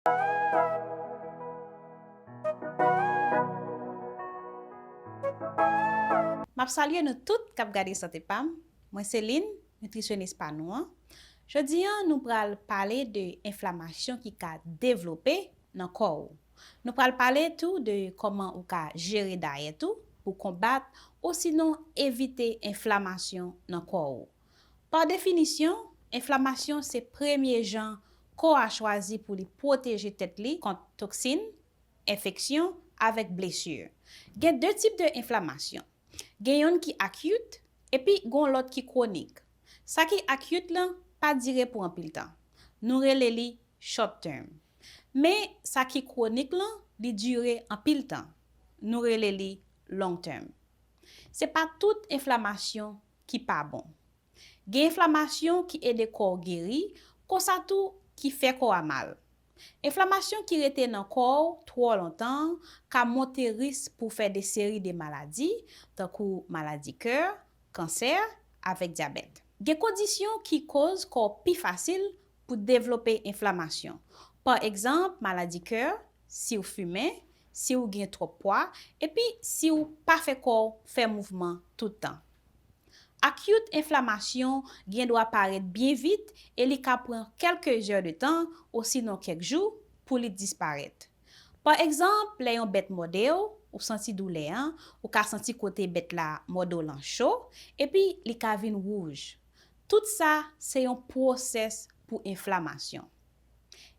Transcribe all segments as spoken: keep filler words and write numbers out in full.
M ap salye nou tout k ap gade Sante Pa m. Mwen se Lynn, nitrisyonis pa nou an. Jodi a, nou pral pale de enflamasyon ki ka devlope nan kò w. Nou pral pale tou de kòman ou ka jere dayèt ou pou konbat osinon evite enflamasyon nan kò w. Pa definisyon, enflamasyon se premye jan kò a chwazi pou li pwoteje tèt li kont toksin, enfeksyon, avèk blesi. Gen de tip de enflamasyon. Gen yonn ki akit, epi gon lòt ki kwonik. Sa ki akit lan pa dire pou anpil tan. Nou rele li short term. Men sa ki kwonik lan, li dire anpil tan. Nou rele li long term. Se pa tout enflamasyon ki pa bon. Gen enflamasyon ki ede kò w geri, konsa tou ki fè kò a mal. Enflamasyon ki rete nan kò w twò lontan ka monte risk pou fè de seri de maladi, tankou maladi kè, kansè, avèk dyabèt. Gen kondisyon ki koz kò w pi fasil pou devlope enflamasyon. Pa egzanp, maladi kè, si w fimen, si w gen twòp pwa, epi si w pa fè kò w fè mouvman tout tan. Akit enflamasyon gen dwa parèt byen vit e li ka pran kèlke zè de tan osinon kèk jou pou li disparèt. Pa egzanp, lè yon bèt mòde w, ou santi doulè an, ou ka santi kote bèt la mòde w lan cho, epi li ka vin wouj. Tout sa se yon pwosès pou enflamasyon.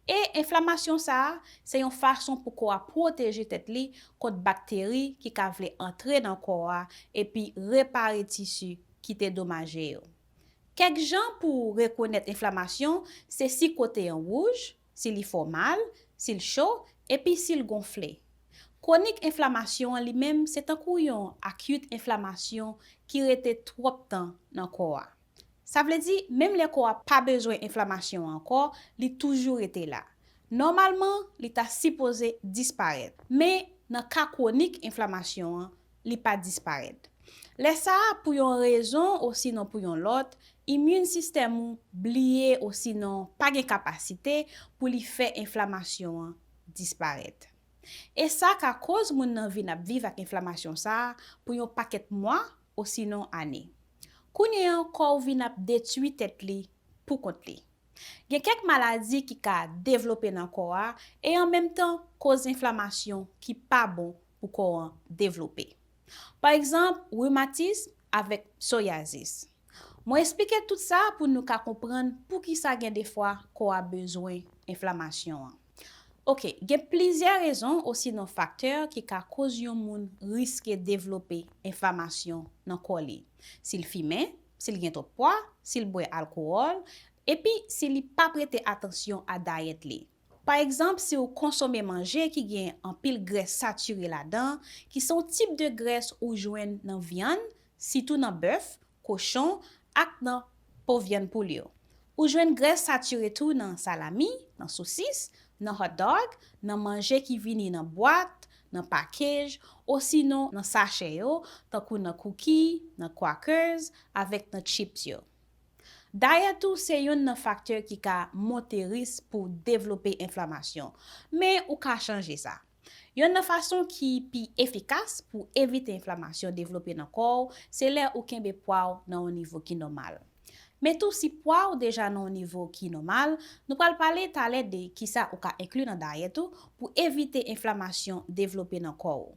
E enflamasyon sa a, se yon fason pou kò a pwoteje tèt li kont bakteri ki ka vle antre nan kò a epi repare tisi ki te domaje yo. Kèk jan pou rekonèt enflamasyon se si kote an wouj, si li fè w mal, si l cho, epi si l gonfle. Kwonik enflamasyon an li menm se tankou yon akit enflamasyon ki rete twòp tan nan kò a. Sa vle di, menm lè kò a pa bezwen enflamasyon an ankò, li toujou rete la. Nòmalman, li ta sipoze disparèt. Men, nan ka kwonik enflamasyon an, li pa disparèt. Lè sa a, pou yon rezon osinon pou yon lòt, imin sistèm ou bliye osinon pa gen kapasite pou li fè enflamasyon an disparèt. E sa ka koz moun nan vin ap viv ak enflamasyon sa a pou yon pakèt mwa osinon ane. Kounye an, kò w vin ap detwi tèt li pou kont li. Gen kèk maladi ki ka devlope nan kò a e an menm tan koz enflamasyon ki pa bon pou kò an devlope. Pa egzanp, rimatis avèk psoryazis. Mwen eksplike tout sa pou nou ka konprann poukisa gen defwa kò a bezwen enflamasyon an. Oke, gen plizyè rezon osinon faktè ki ka koz yon moun riske devlope enflamasyon nan kò li. Si l fimen, si l gen twòp pwa, si l bwè alkowòl, epi si li pa prete atansyon a dayèt li. Pa egzanp, si w konsome manje ki gen anpil grès satire ladan, ki se yon tip de grès ou jwenn nan vyann, sitou nan bèf, kochon, ak nan po vyann poul yo. Ou jwenn grès satire tou nan salami, nan sosis, nan hot dog, nan manje ki vini nan bwat, nan pakej, osinon nan sachè yo, tankou nan kuki, nan crackers, avèk nan chips yo. Dayèt ou se youn nan faktè ki ka monte risk pou devlope enflamasyon, men ou ka chanje sa. Youn nan fason ki pi efikas pou evite enflamasyon devlope nan kò w, se lè ou kenbe pwa w nan yon nivo ki nòmal. Men tou, si pwa w deja nan yon nivo ki nòmal, nou pral pale talè de kisa ou ka enkli nan dayèt ou pou evite enflamasyon devlope nan kò w.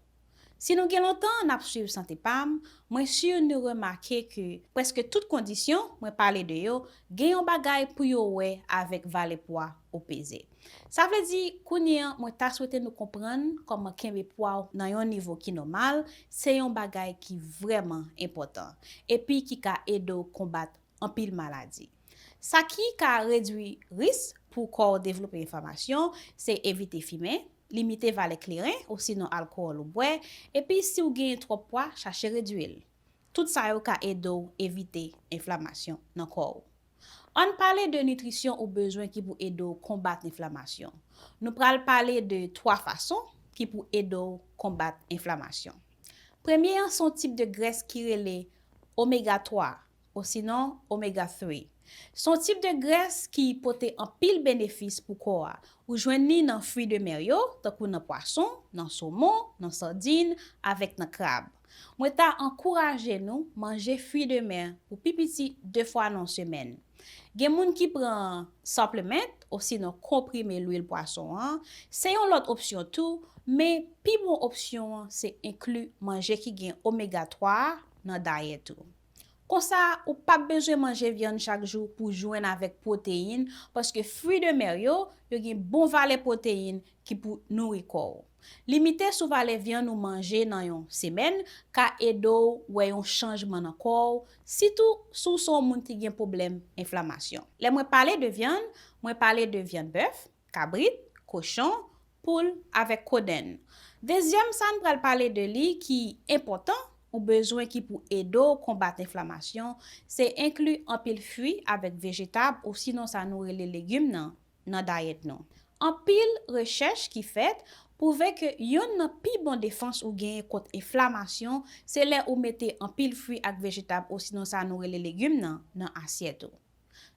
Si nou gen lontan n ap swiv Sante Pa m, mwen si nou remake ke prèske tout kondisyon mwen pale de yo gen yon bagay pou yo wè avèk valè pwa ou peze. Sa vle di, kounye a, mwen ta swete nou konprann kòman kenbe pwa w nan yon nivo ki nòmal se yon bagay ki vrèman enpòtan, epi ki ka ede w konbat anpil maladi. Sa ki ka redwi risk pou kò w devlope enflamasyon se evite fimen, limite valè kleren osinon alkowòl ou bwè, epi si w genyen twòp pwa, chache redwi l. Tout sa yo ka ede w evite enflamasyon nan kò w. Ann pale de nitrisyon ou bezwen ki pou ede w konbat enflamasyon. Nou pral pale de twa fason ki pou ede w konbat enflamasyon. Premye an se yon tip de grès ki rele omega twa. osinon omega three. Se yon tip de grès ki pote anpil benefis pou kò a. Ou jwenn li nan fwi de mè yo, tankou nan pwason, nan somon, nan sardin, avèk nan krab. Mwen ta ankouraje nou manje fwi de mè pou pi piti de fwa nan semèn. Gen moun ki pran supplement, osinon konprime lwil pwason an. Se yon lòt opsyon tou, men pi bon opsyon an se enkli manje ki gen omega twa a nan dayèt ou. Konsa, ou p ap bezwen manje vyann chak jou pou jwenn avèk pwoteyin, paske fwi de mè yo, yo gen bon valè pwoteyin ki pou nouri kò w. Limite sou valè vyann ou manje nan yon semèn ka ede w wè yon chanjman nan kò w, sitou si w se yon moun ki gen pwoblèm enflamasyon. Lè mwen pale de vyann, mwen pale de vyann bèf, kabrit, kochon, poul avèk kodenn. Dezyèm sa n pral pale de li ki enpòtan, ou bezwen ki pou ede w konbat enflamasyon, se enkli anpil fwi avèk vejetab osinon sa nou rele legim nan, nan dayèt nou. Anpil rechèch ki fèt pwouve ke yonn nan pi bon defans ou genyen kont enflamasyon, se lè ou mete anpil fwi ak vejetab osinon sa nou rele legim nan, nan asyèt ou.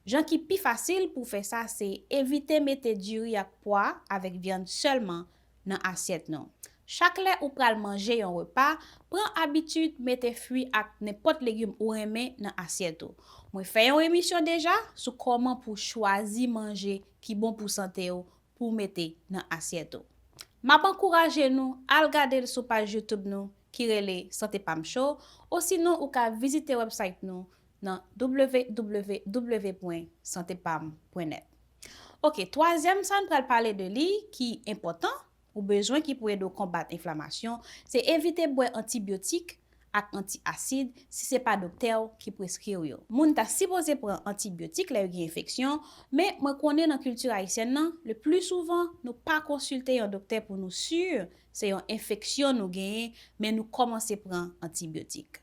Jan ki pi fasil pou fè sa se evite mete diri ak pwa avèk vyann sèlman nan asyèt nou. Chak lè ou pral manje yon repa, pran abitid mete fwi ak nenpòt legim ou renmen nan asyèt ou. Mwen fè yon emisyon deja sou kòman pou chwazi manje ki bon pou sante w pou w mete nan asyèt ou. M ap ankouraje nou al gade l sou paj YouTube nou ki rele Sante Pam Show, osinon ou ka vizite website nou nan w w w pwen sante pam pwen nèt. Oke, twazyèm sa n pral pale de li ki enpòtan, ou bezwen ki pou ede w konbat enflamasyon, se evite bwè antibyotik ak antiasid si se pa doktè w ki preskri w yo. Moun ta sipoze pran antibyotik lè yo gen enfeksyon, men mwen konnen nan kilti ayisyèn nan, le pli souvan, nou pa konsilte yon doktè pou nou si se yon enfeksyon nou genyen, men nou kòmanse pran antibyotik.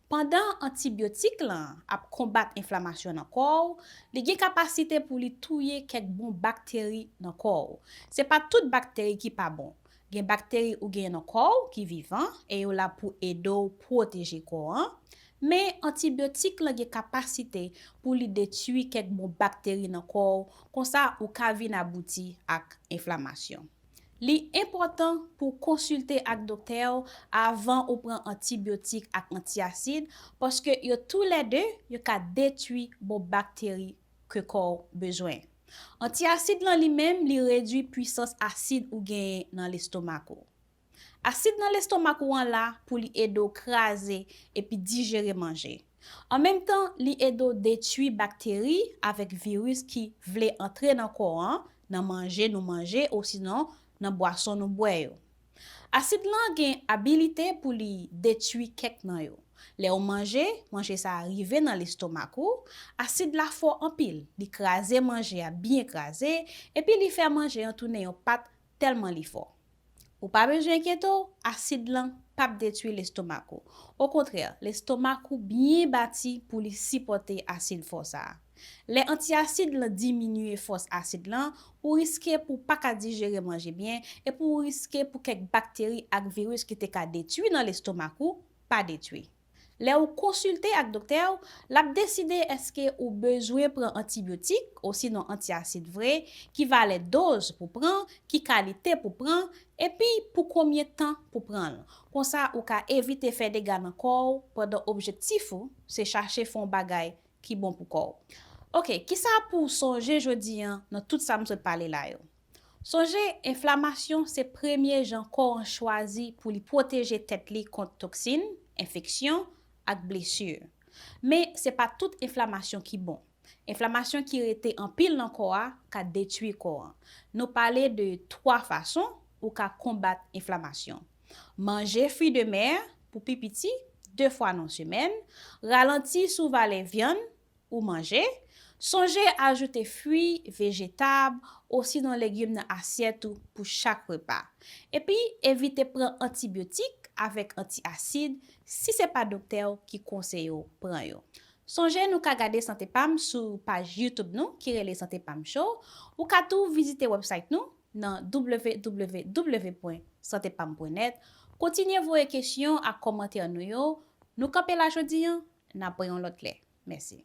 Pandan antibyotik lan ap konbat enflamasyon nan kò w, li gen kapasite pou li touye kèk bon bakteri nan kò w. Se pa tout bakteri ki pa bon. Gen bakteri ou genyen nan kò w ki vivan e yo la pou ede w pwoteje kò an, men antibyotik lan gen kapasite pou li detwi kèk bon bakteri nan kò w, konsa ou ka vin abouti ak enflamasyon. Li enpòtan pou w konsilte ak doktè w avan ou pran antibyotik ak antiasid, paske yo toulède yo ka detwi bon bakteri ke kò w bezwen. Antiasid lan li menm, li redwi pwisans asid ou genyen nan lestomak ou. Asid nan lestomak ou an la pou li ede w kraze epi dijere manje. An menm tan, li ede w detwi bakteri avèk viris ki vle antre nan kò an, nan manje nou manje osinon nan bwason nou bwè yo. Asid lan gen abilite pou li detwi kèk nan yo. Lè w manje, manje sa a rive nan lestomak ou, asid la fò anpil, li kraze manje a byen kraze, epi li fè manje an tounen yon pat tèlman li fò. Ou pa bezwen enkyete w, asid lan p ap detwi lestomak ou. Okontrè, lestomak ou byen bati pou li sipòte asid fò sa a. Lè antiasid lan diminye fòs asid lan, ou riske pou w pa ka dijere manje byen, epi ou riske pou kèk bakteri ak viris ki te ka detwi nan lestomak ou, pa detwi. Lè ou konsilte ak doktè w, l ap deside èske ou bezwen pran antibyotik, osinon antiasid vre, ki valè doz pou pran, ki kalite pou pran, epi pou konbyen tan pou pran l. Konsa, ou ka evite fè dega nan kò w pandan objektif ou se chache fè yon bagay ki bon pou kò w. Oke, kisa pou w sonje jodi an nan tout sa m sot pale la yo? Sonje, enflamasyon se premye jan kò an chwazi pou li pwoteje tèt li kont toksin, enfeksyon, ak blesi. Men, se pa tout enflamasyon ki bon. Enflamasyon ki rete anpil nan kò a ka detwi kò an. Nou pale de twa fason ou ka konbat enflamasyon. Manje fwi de mè pou pi piti de fwa nan semèn, ralanti sou valè vyann ou manje, sonje ajoute fwi, vejetab, osinon legim nan asyèt ou pou chak repa. Epi, evite pran antibyotik avèk antiasid si se pa doktè w ki konseye w pran yo. Sonje nou ka gade Sante Pam sou paj YouTube nou ki rele Sante Pam Show. Ou ka tou vizite website nou nan w w w pwen sante pam pwen nèt. Kontinye voye kesyon ak kòmantè nou yo. Nou kanpe la jodi an, n ap wè yon lòt lè. Mèsi.